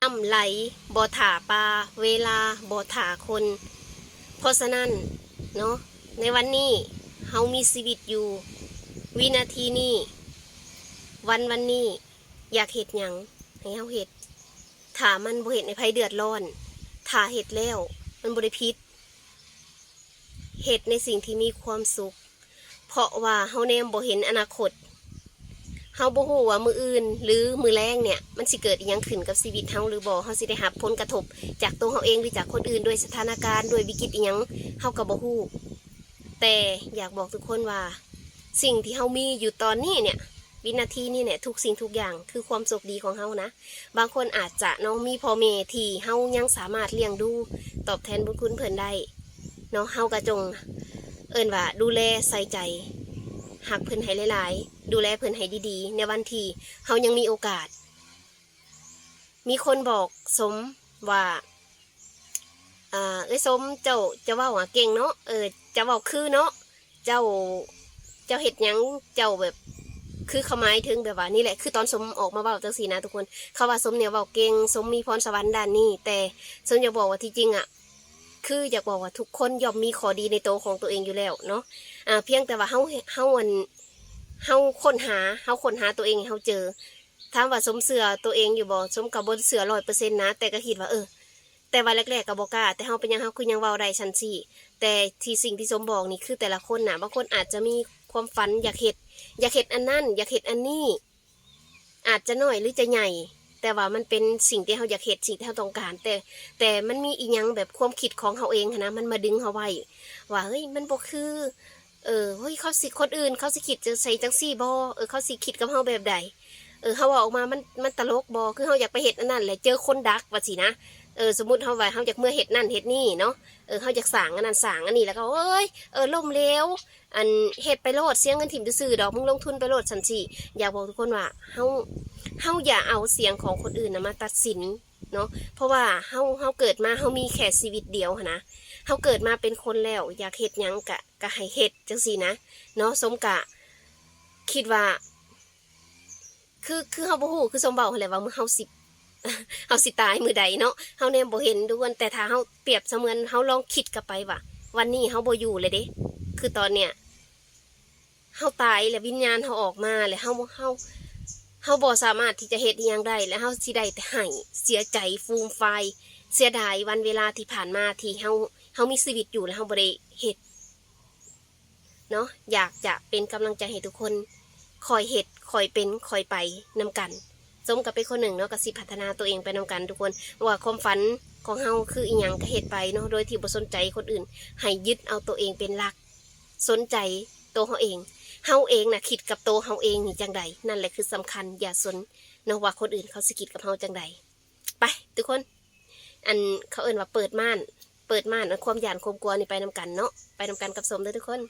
ນ້ຳໄຫຼບໍ່ຖ້າປາ, ເວລາບໍ່ຖ້າຄົນ. ເພາະສະນັ້ນເນາະ, ໃນວັນນີ້ເຮົາມີຊີວິດຢູ່, ວິນາທີນີ້, ວັນວັນນີ້ ຢາກເຮັດຫຍັງໃຫ້ເຮົາເຮັດ. ຖ້າມັນບໍ່ເຮັດໃຫ້ໃຜເດືອດຮ້ອນ, ຖ້າເຮັດແລ້ວມັນບໍ່ໄດ້ຜິດ, ເຮັດໃນສິ່ງທີ່ມີຄວາມສຸກ. ເພາະວ່າເຮົາແນມບໍ່ເຫັນອະນາຄົດ, ເຮົາບໍ່ຮູ້ວ່າມື້ອື່ນ ຫຼື ມື້ແລງເນ່ຍ ມັນຊິເກີດອີ່ຫຍັງຂຶ້ນກັບຊີວິດເຮົາຫຼືບໍ່, ເຮົາຊິໄດ້ຮັບຜົນກະທົບຈາກໂຕເຮົາເອງ ຫຼື ຈາກຄົນອື່ນ ດ້ວຍສະຖານະການ, ດ້ວຍວິກິດອີ່ຫຍັງ ເຮົາກໍບໍ່ຮູ້. ແຕ່ຢາກບອກທຸກຄົນວ່າ ສິ່ງທີ່ເຮົາມີຢູ່ຕອນນີ້ເນ່ຍ, ວິນາທີນີ້ເນ່ຍ, ທຸກສິ່ງທຸກຢ່າງຄືຄວາມໂຊກດີຂອງເຮົານະ. ບາງຄົນອາດຈະເນາະ ມີພໍ່ແມ່ທີ່ເຮົາຍັງສາມາດລ້ຽງດູຕອບແທນບຸນຄຸນເພິ່ນໄດ້ເນາະ, ເຮົາກໍຈົ່ງ ເອີ້ນວ່າດູແລໃສ່ໃຈ, ຮັກເພິ່ນໃຫ້ຫຼາຍໆ, ດູແລເພິ່ນໃຫ້ດີໆ ໃນວັນທີ່ເຮົາຍັງມີໂອກາດ. ມີຄົນບອກສົມວ່າ ອ່າ ເອື້ອຍສົມ ເຈົ້າ ເຈົ້າເວົ້າຫາເກັ່ງເນາະ, ເອີ ເຈົ້າເວົ້າຄືເນາະ, ເຈົ້າ ເຈົ້າເຮັດຫຍັງ ເຈົ້າແບບ ຄືເຂົາໝາຍເຖິງແບບວ່າ ນີ້ແຫຼະ ຄືຕອນສົມອອກມາເວົ້າຈັ່ງຊີ້ນະທຸກຄົນ. ເຂົາວ່າສົມເນ່ຍເວົ້າເກັ່ງ, ສົມມີພອນສະຫວັນດ້ານນີ້, ແຕ່ສົມຢາກບອກວ່າທີ່ຈິງອະ ຄືຢາກບອກວ່າທຸກຄົນຍ່ອມມີຂໍ້ດີໃນໂຕຂອງໂຕເອງຢູ່ແລ້ວເນາະ. ອາ ພຽງແຕ່ວ່າເຮົາ ເຮົາ ອັນ ເຮົາຄົ້ນຫາ ເຮົາຄົ້ນຫາໂຕເອງໃຫ້ເຮົາເຈີ. ຖາມວ່າສົມເຊື່ອໂຕເອງຢູ່ບໍ່? ສົມກໍບໍ່ເຊື່ອຮ້ອຍເປີເຊັນນະ, ແຕ່ກໍຄິດວ່າ ເອີ ແຕ່ວ່າແລກໆກໍບໍ່ກ້າ, ແຕ່ເຮົາເປັນຫຍັງເຮົາຄືຍັງເວົ້າໄດ້ຊັ້ນຊີ້. ແຕ່ທີ່ ສິ່ງທີ່ສົມບອກນີ້ ຄືແຕ່ລະຄົນນະ ບາງຄົນອາດຈະມີຄວາມຝັນຢາກເຮັດ ຢາກເຮັດອັນນັ້ນ ຢາກເຮັດອັນນີ້ ອາດຈະນ້ອຍ ຫຼື ຈະໃຫຍ່, ແຕ່ວ່າມັນເປັນສິ່ງທີ່ເຮົາຢາກເຮັດ ສິ່ງທີ່ເຮົາຕ້ອງການ. ແຕ່ ແຕ່ມັນມີອີ່ຫຍັງແບບຄວາມຄິດຂອງເຮົາເອງຫັ້ນນະ ມັນມາດຶງເຮົາໄວ້ວ່າ ເຮີ້ຍ ມັນບໍ່ຄື ເອີ ເຮີ້ຍ ເຂົາຊິ ຄົນອື່ນເຂົາຊິຄິດຈັ່ງ ໃສ່ຈັ່ງຊີ້ບໍ່? ເອີ ເຂົາຊິຄິດກັບເຮົາແບບໃດ? ເອີ ເຮົາເວົ້າອອກມາ ມັນ ມັນຕະຫຼົກບໍ່? ຄືເຮົາຢາກໄປເຮັດອັນນັ້ນ ແລະ ເຈີຄົນດັກວ່າຊີ້ນະ. ເອີ ສົມມຸດເຮົາວ່າເຮົາຢາກເມືອເຮັດນັ້ນເຮັດນີ້ເນາະ, ເອີ ເຮົາຢາກສ້າງອັນນັ້ນສ້າງອັນນີ້ ແລ້ວກໍ ໂອ້ຍ ເອີ ລົ້ມເຫຼວ, ອັນ ເຮັດໄປໂລດ ເສຍເງິນຖິ້ມຊື່ໆດອກ, ມຶງລົງທຶນໄປໂລດຊັ້ນຊີ້. ຢາກບອກທຸກຄົນວ່າ ເຮົາ ເຮົາຢ່າເອົາສຽງຂອງຄົນອື່ນນະມາຕັດສິນ ເນາະ, ເພາະວ່າເຮົາ ເຮົາເກີດມາ ເຮົາມີແຄ່ຊີວິດດຽວຫັ້ນນະ, ເຮົາເກີດມາເປັນຄົນແລ້ວ ຢາກເຮັດຫຍັງກະ ກະໃຫ້ເຮັດຈັ່ງຊີ້ນະເນາະ. ສົມກະຄິດວ່າ ຄື ຄືເຮົາບໍ່ຮູ້ ຄືສົມເວົ້າຫັ້ນແຫຼະວ່າເຮົາຊິ ເຮົາຊິຕາຍມື້ໃດເນາະ, ເຮົາແນມບໍ່ເຫັນທຸກຄົນ. ແຕ່ຖ້າເຮົາປຽບສະເໝືອນ ເຮົາລອງຄິດກັບໄປວ່າ ວັນນີ້ເຮົາບໍ່ຢູ່ແລ້ວເດ້, ຄືຕອນເນີ້ຍ ເຮົາຕາຍແລ້ວ ວິນຍານເຮົາອອກມາແລ້ວ ເຮົາ ເຮົາ ເຮົາບໍ່ສາມາດທີ່ຈະເຮັດອີ່ຫຍັງໄດ້ ແລ້ວເຮົາຊິໄດ້ແຕ່ໄຫ້ ເສຍໃຈ ຟູມຟາຍ ເສຍດາຍວັນເວລາທີ່ຜ່ານມາ ທີ່ເຮົາ ເຮົາມີຊີວິດຢູ່ ແລ້ວເຮົາບໍ່ໄດ້ເຮັດເນາະ. ຢາກຈະເປັນກຳລັງໃຈໃຫ້ທຸກຄົນ ຄ່ອຍເຮັດ ຄ່ອຍເປັນ ຄ່ອຍໄປນຳກັນ. ສົມກໍເປັນຄົນໜຶ່ງເນາະ ກໍຊິພັດທະນາຕົວເອງໄປນຳກັນທຸກຄົນ ວ່າຄວາມຝັນຂອງເຮົາຄືອີ່ຫຍັງກໍເຮັດໄປເນາະ ໂດຍທີ່ບໍ່ສົນໃຈຄົນອື່ນ, ໃຫ້ຍຶດເອົາຕົວເອງເປັນຫຼັກ. ສົນໃຈໂຕເຮົາເອງ, ເຮົາເອງນະຄິດກັບໂຕເຮົາເອງນີ້ຈັ່ງໃດ, ນັ້ນແຫຼະຄືສຳຄັນ. ຢ່າສົນເນາະວ່າຄົນອື່ນເຂົາຊິຄິດກັບເຮົາຈັ່ງໃດ. ໄປທຸກຄົນ, ອັນ ເຂົາເອີ້ນວ່າເປີດມ່ານ, ເປີດມ່ານ ອັນ ຄວາມຢ້ານຄວາມກົວນີ້ໄປນຳກັນເນາະ, ໄປນຳກັນກັບສົມເດີທຸກຄົນ.